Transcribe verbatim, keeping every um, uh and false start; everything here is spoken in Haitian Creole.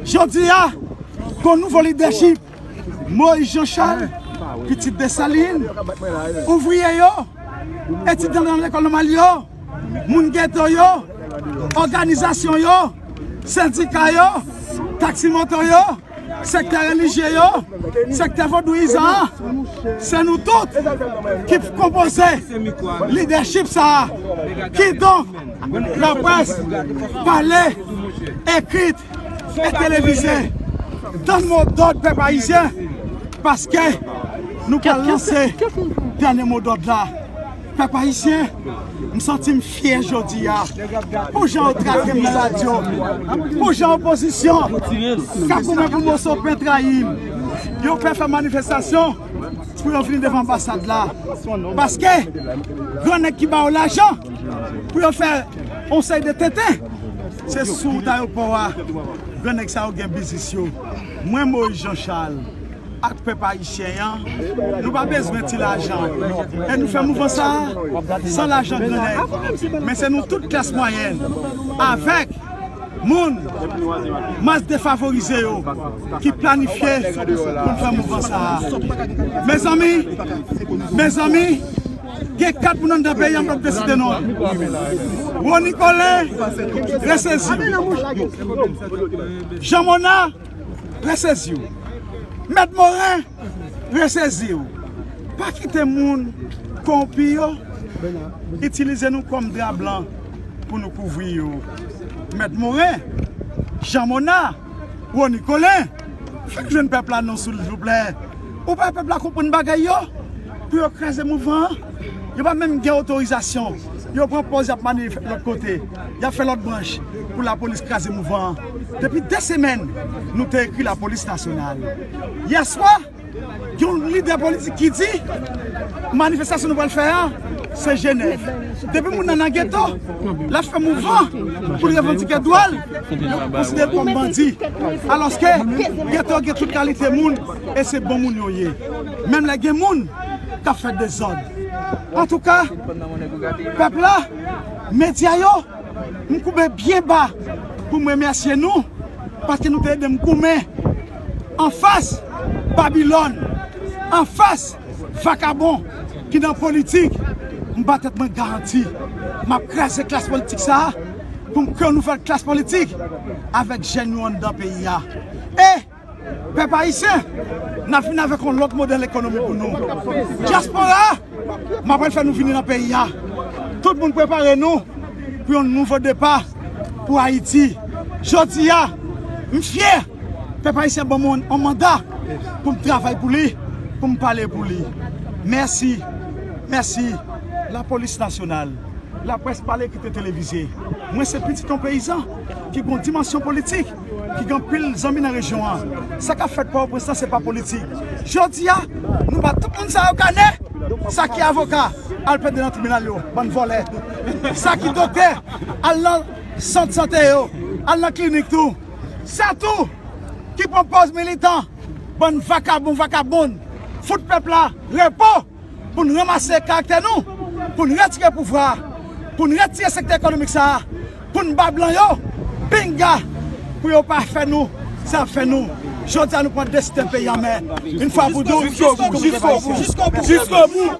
Jodi a, gon nouvo lidèchip. Moïse Jean Charles, pitit Desalin, ouvriye yo, etidyan nan lekòl nòmal yo, moun geto yo, òganizasyon yo, sendika yo, taksimoto yo, sektè relijye yo, sektè vodouyizan an, se nou tout ki konpoze lidèchip sa a. Kidonk, laprès, pale, ekrit e televize, tann mo dòd pèp ayisyen, paske nou pral lanse dènye mo dòd la. Pèp ayisyen, m santi m fyè jodi a. Pou jan yo trake m nan radyo, pou jan opozisyon k ap goumen pou moso pen trayi m, yo pè fè manifestasyon pou yo vini devan anbasad la. Paske gran nèg ki ba yo lajan pou yo fè yon seri de tenten, se sou wout ayewopò a gran nèg sa yo gen biznis yo. Mwen, Moïse Jean Charles, ak pèp ayisyen an, nou pa bezwen ti lajan. E nou fè mouvman sa a san lajan gran nèg. Men se nou tout klas mwayèn, avèk moun, mas defavorize yo, ki planifye pou n fè mouvman sa a. Mezanmi, mezanmi, gen kat moun anndan peyi a m p ap deside non. Rony Colin, resezi w. Jean Mona, resezi w. Mèt Morin, resezi w. Pa kite moun kowonpi yo itilize nou kòm dra blan pou nou kouvri yo. Mèt Morin, Jean Mona, Rony Colin, fèk jwenn pèp la non, silvouplè. Ou pa wè pèp la konprann bagay yo? Pou yo kraze mouvman an, yo pa menm gen otorizasyon. Yo pran pòz y ap manifeste lòt kote. Y ap fè lòt branch pou lapolis kraze mouvman an. Depi de semèn, nou te ekri lapolis nasyonal. Yèswa, gen yon lidè politik ki di manifestasyon nou pral fè a, se Jenèv. Depi moun nan nan geto, l ap fè mouvman pou l revandike dwa l, yo konsidere l kòm bandi. Alòske geto gen tout kalite moun e se bon moun yo ye. Menm lè gen moun k ap fè dezòd. Antouka, pèp la, medya yo, m koube byen ba pou m remèsye nou, paske nou te ede m goumen anfas Babilòn, anfas vakabon ki nan politik. M ba tèt mwen garanti m ap kraze klas politik sa a pou m kreye yon nouvèl klas politik avèk jèn yo anndan peyi a. E pèp ayisyen, n ap vin avèk yon lòt modèl ekonomi pou nou. Dyaspora, m ap fè nou vini nan peyi a. Tout moun prepare nou pou yon nouvo depa pou Ayiti. Jodi a, m fyè. Pèp ayisyen ban mwen yon manda pou m travay pou li, pou m pale pou li. Mèsi, mèsi, lapolis nasyonal. Laprès pale, kite televize. Mwen se pitit yon peyizan ki gen yon dimansyon politik, ki gen anpil zanmi nan rejyon an. Sa k ap fèt Pòtoprens lan se pa politik. Jodi a, nou ba tout moun sa yo kanè. Sa ki avoka, al plede nan tribinal yo, bann vòlè. Sa ki doktè, al nan sant sante yo, al nan klinik tou. Sa tou ki pran pòz militan, bann vakabon, vakabon. Fout pèp la repo. Pou n ranmase karaktè nou, pou n retire pouvwa a, pou n retire sektè ekonomik sa a, pou n ba blan yo pinga, pou yo pa fè nou sa y ap fè nou. Jodi a, nou pran desten peyi an men, yon fwa pou tout. Jisko bout, jisko bout, jisko bout, jisko bout.